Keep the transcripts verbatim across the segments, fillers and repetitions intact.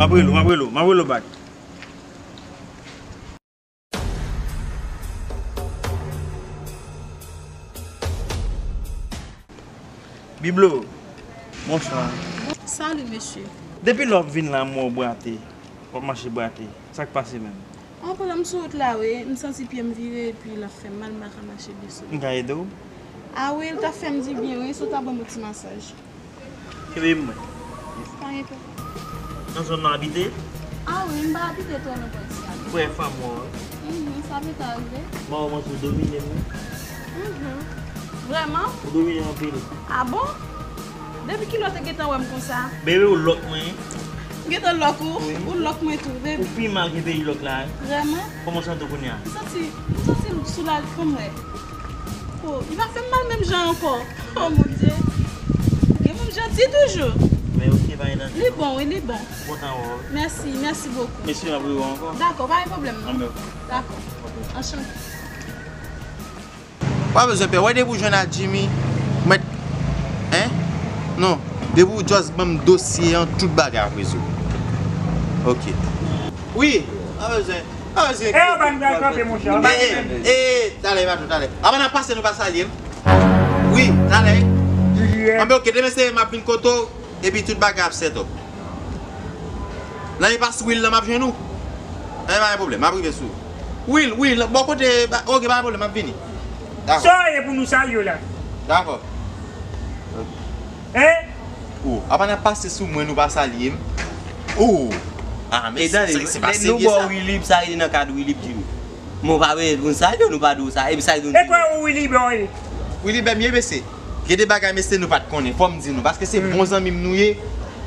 M ap rele w, m ap rele w, m ap rele w bak. Biblo. Bonswa. Salut, monsieur. Depi lè w ap vin la, m wè w brate. W ap mache brate. Sa k pase menm? An, pandan m sou wout la, wi, m santi pye m vire epi l ap fè m mal, m pa ka mache byen solid. M ka ede w? A wi, l t ap fè m dibyen, wi, si w ta ban m yon ti masaj. Kenbe m mwen. Pa gen pwoblèm. Nan zòn nan w abite? A wi, m pa abite twò lwen pòt sa. Premyè fwa m wè w. Mhm, sa pita rive. M wè w, mwen tou domine m wi. Mhm. Vrèman? Ou domine m anpil. A bon? Depi kilè w te gentan wè m konsa? Bebe, ou lòk mwen. M gentan lòk ou? Wi. Ou lòk mwen tou, bebe. Ou pi mal ke peyi lòk la wi. Vrèman? Kòman w santi w kounye a? M santi, m santi m soulaj, fè m wè. Oh, li pa fè m mal menm jan ankò. Oh mon Dieu. Gen moun janti toujou. Men ok, pa gen danje. Li bon, wi, li bon. M kontan wè w. Mèsi, mèsi bokou. Mesye, m ap rewè w ankò. Dakò, pa gen pwoblèm non. Anben ok. Dakò. Ok. Anchante. Pa bezwen pè, wè depi w jwenn ak Jimmy, mèt, en? Non, depi w just ban m dosye an, tout bagay ap rezoud. Ok. Wi, pa bezwen. Ah, se... Eh, anba nou pral kanpe, monchè, anba nou pral kanpe. Eh, eh, talè, patwon, talè. Anba n ap pase, nou pa salye m. Wi, talè. Jiji, eh. Anben, ok, demen se m ap vin kote w, epi tout bagay ap set up. Nan e pas Will lan m ap jwenn ou. Anben, pa gen pwoblèm, m ap rive sou ou. Will, Will, bò kote, ba, ok, pa gen pwoblèm, m ap vini. Dakò. Sa w ye pou nou salye w la? Dakò. Eh? Oh, apa n ap pase sou mwen, nou pa salye m? Oh! Ah, men se, se, se pa serye sa. Lè nou ba w Wilib, sa rete nan kad Wilib, Jimmy. Men w pa bezwen pou n salye w, nou pa di w sa. Epi sa rete yon... E kwa ou Wilib, wi? Wilib, men mesye. Gen de bagay, mesye, nou pa t konnen. Fò m di nou, paske se bon zanmi m nou ye.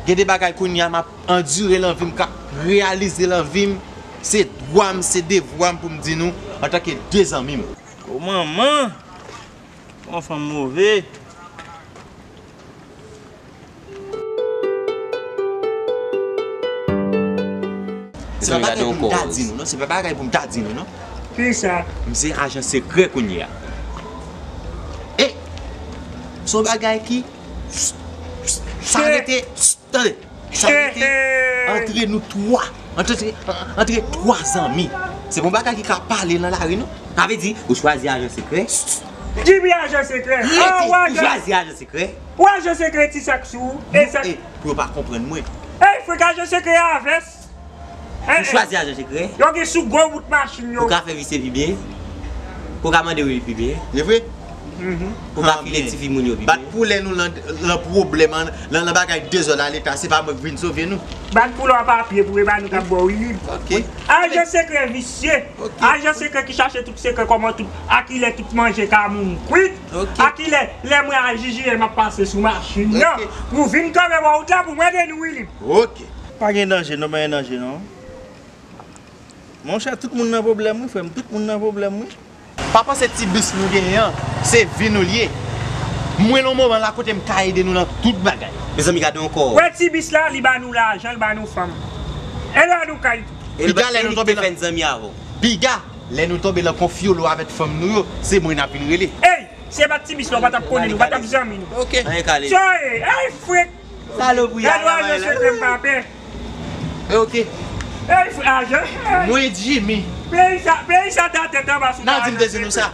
Gen de bagay kounye a m ap andire lan vi m, k ap reyalize lan vi m. Se dwa m, se devwa m pou m di nou, antanke de zanmi m. Gwo manman! Yon fanm move. Se pa bagay pou m ta di nou, non. Se pa bagay pou m ta di nou, non. Kisa? M se ajan sekrè kounye a. E, se yon bagay ki, sa rete, tande. Sa rete antre nou twa. Antre, antre twa zanmi. Se pa yon bagay ki ka pale nan lari, non. Sa vle di, ou chwazi ajan sekrè? Jimmy ajan sekrè. Rete, ou chwazi ajan sekrè? Ou ajan sekrè ti sak sou ou. E sak... Pou yo pa konprann mwen. Ey, frè, ajan sekrè a vès. Ou chwazi ajan sekrè? Yo gen sou gwo bout machin yo. Ou ka fè visye pi byen. Ou ka mande wi pi byen. Se vre? Ou ka file ti fi moun yo pi byen. Bat pou lè nou lan, lan pwoblèm, lan, lan bagay dezòd a leta, se pa mwen k vin sove nou. Bat pou lè w pa pye pou e pa nou k ap ba w Wilib. Ok. Ajan sekrè visye. Ok. Ajan sekrè ki chache tout sekrè, kòman tout, a kilè tout manje ka moun kwit. Ok. A kilè, lè mwen a Jiji m ap pase sou machin nan. Ok. Pou vin kanpe bò wout la pou mande nou Wilib. Ok. Pa gen danje non, pa gen danje non. Monchè, tout moun nan pwoblèm wi, frè m, tout moun nan pwoblèm wi. Pa panse ti bis nou genyen an, se vi nou l ye. Mwen lan moman la kote m ka ede nou nan tout bagay. Mezanmi, gade yon kò. Wè ti bis la, li ba nou lajan, li ba nou fanm. E lè nou kay tou. Piga lè nou tonbe lan, fè n zanmi avè w. Piga lè nou tonbe lan konfyolo avèk fanm nou yo, se mwen n ap vin rele. Ey! Si se pa t ti bis la, ou pa t ap konnen nou, ou pa t ap zanmi nou. Ok. Anyen kale. Sa e, ey, frèt! Salopri a, gade w ajan sekrè m pa pè. E ok. Ey, frè, ajan. Mwen Jimmy. Peyi sa, peyi sa ta tèt anba sou... Nan di m te di nou sa.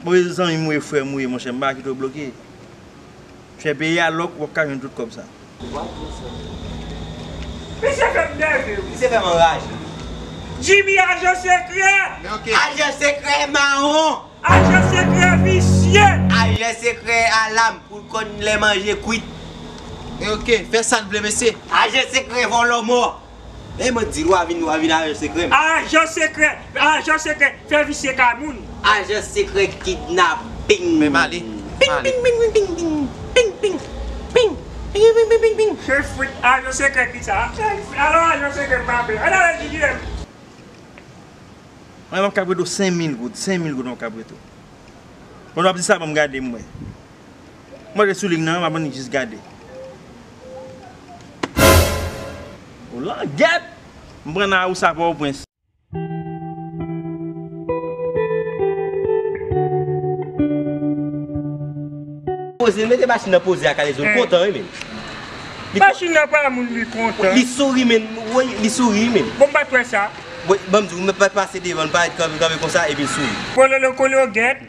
Bon, e zanmi m ou ye, frè m ou ye, monchè, m pa kite w bloke. Chè peyi a lòk, w ap ka jwenn tout kòb sa. Misye fè m nève wi. Misye fè m anraje. Jimmy ajan sekrè. Men ok. Ajan sekrè mawon. Ajan sekrè visye. Ajan sekrè alam pou l konn lè manje kwit. Men ok, fè sa n vle mesye. Ajan sekrè vòlò mò. E mwen di l w a vin, w a vin ajan sekrè m. Ajan sekrè, ajan sekrè, fè visye ka moun. Ajan sekrè kidnaping. Men m ale, m ale. Ping, ping, ping, ping, ping, ping, ping, ping, ping, ping, ping, ping, ping, ping. Se fwit, ajan sekrè kisa? Alò ajan sekrè m pa pè. Ann ale J D M. Mwen m ap ka prete w senk mil goud, senk mil goud m ap ka prete w. Pandan w ap di sa, ban m gade m wè. Mwen te sou liy nan, m ap annik jis gade. Ou langèt! M pran nan la ou sa Pòtoprens. Poze, mete machin nan poze a, Kalezo, m kontan wi menm. Li pa- Machin nan pa moun li kontan. Li souri, men. Woy, li souri, men. Bon, m pa t wè sa. Woy, ban m di w, men pa pase devan, l parèt kanpe, kanpe konsa, epi l souri. Pololo kologèt.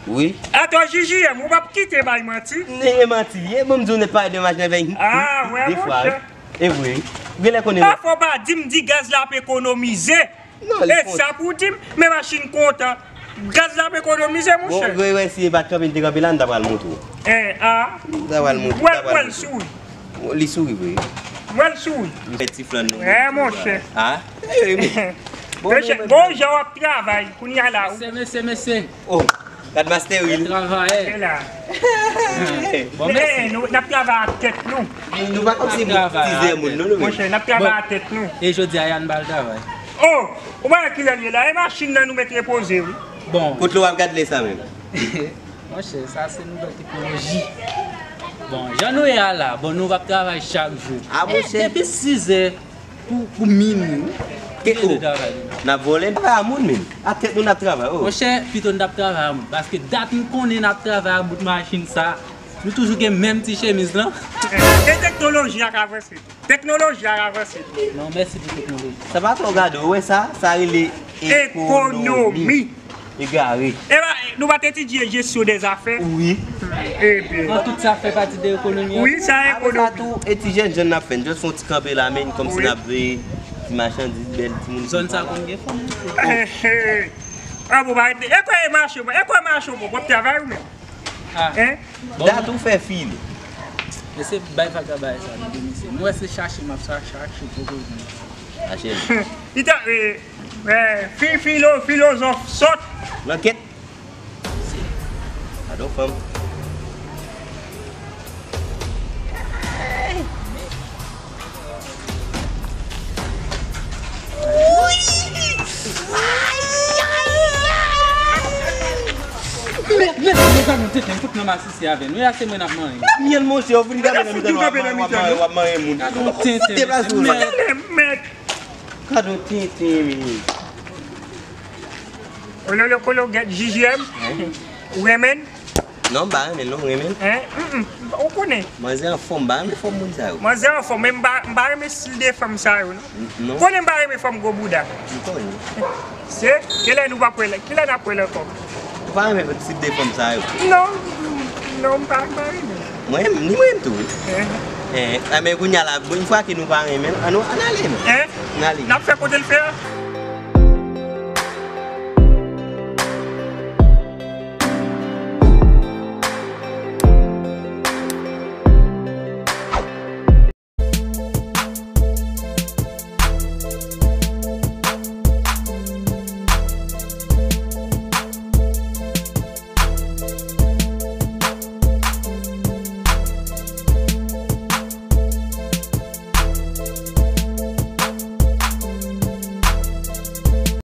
Wi. Atò, J J M, ou p ap kite bay manti? E manti, e ban m di w nèt, parèt de machin avèk. Ah, wè, de fwa, monchè. E vre. Genlè konnen. Pafwa w pa di m di gaz la ap ekonomize. Non, li kontan. E sa pou w di m, men machin kontan. Gaz la ap ekonomize, monchè. Bon, wè, wè, si e pa t kanpe, m te kanpe la, m ta pral montre w. Eh, ah. M ta pral montre w, m ta pral montre w. Wè l souri. Li souri vre. Wè l souri. Li fè ti flann nou. Eh, monchè. Ah? Eh, wi. Bon, mesye, bon, jan w ap travay, kounye a la. Mesye, mesye, mesye. Oh, gad master Will. Travayè. Se la. Bon, mèsi. Eh, nou, n ap travay ak tèt nou. Nou, nou pa kòmsi tizè moun, non, nou menm. Monchè, n ap travay ak tèt nou. E jodi a, Yann ba l travay. Oh, ou pa wè kilè l ye la? E machin nan nou met repoze, wi. Bon. Kote w ap gad lè sa menm? Monchè, sa se nouvèl teknoloji. Bon, jan nou ye a la, bon, nou p ap travay chak jou. Ah, monchè. Depi sizè pou, pou minwi, wi. Ke ou? N ap vòlè, n pa a moun menm. A tèt nou n ap travay, oh. Monchè, pito n t ap travay a moun. Paske dat m konnen n ap travay a bout machin sa, nou toujou gen menm ti chemiz lan. E teknoloji a ka avanse. Teknoloji a avanse. Non, mèsi pou teknoloji. Sa pa twò gade, ou wè sa? Sa rele ekonomi. Ekonomi. Egare. E ba, nou pa t etidye jesyon dèzafè? Wi. Ebyen. Bon, tout sa fè pati de ekonomi an. Wi, sa ekonomi. Apre sa tou, e ti jèn jèn n ap fè, n just fè yon ti kanpe la, men kòmsi n ap veye ti machandiz, bèl timoun. Zòn sa konn gen fanm, wi. Eh, eh. Ah, bon, ba, e kwa e mache, e kwa mache, bon, w ap travay ou menm? Ah. Hein? Bon. Dat ou fè fil. Mesye, bay vakabay sa, nou demisyon. Nou wè se chache m ap sa, chache poko jwenn. Chache. Li ta, eh, eh, fi-, filo-, filozòf sòt. Lankèt. Gadon fanm. Mèt, mèt, mezanmi, tenten, fout nan masisi avè n. Wi, a se mwen n ap manyen. N ap manyen l, monchè, ou vin gade nan mitan nou, w ap manyen, w ap manyen moun. Gade yon tenten, deplase w la. Mèt, mèt. Gade yon tenten, men. Ololo kolo gèt J J M. Ou renmen l? Non, m pa renmen l, non, m renmen l. Hein? Mm, mm. Ou konnen. Manzè anfòm, m pa renmen fòm moun sa yo. Manzè anfòm, men m pa, m pa renmen stil de fanm sa yo, non. N-, non. Konnen m pa renmen fanm gwo bouda. M konnen. Se, kilè nou p ap wè l, kilè n ap wè l ankò? Ou pa renmen stil de fanm sa yo? Non, non, m pa, m pa renmen. Mwen, ni mwen tou, wi. Eh. Eh, eh, men kounye a la, bon, yon fwa ke nou pa renmen l, ann, ann ale, non. Eh? Ann ale. N ap fè kote l fè a?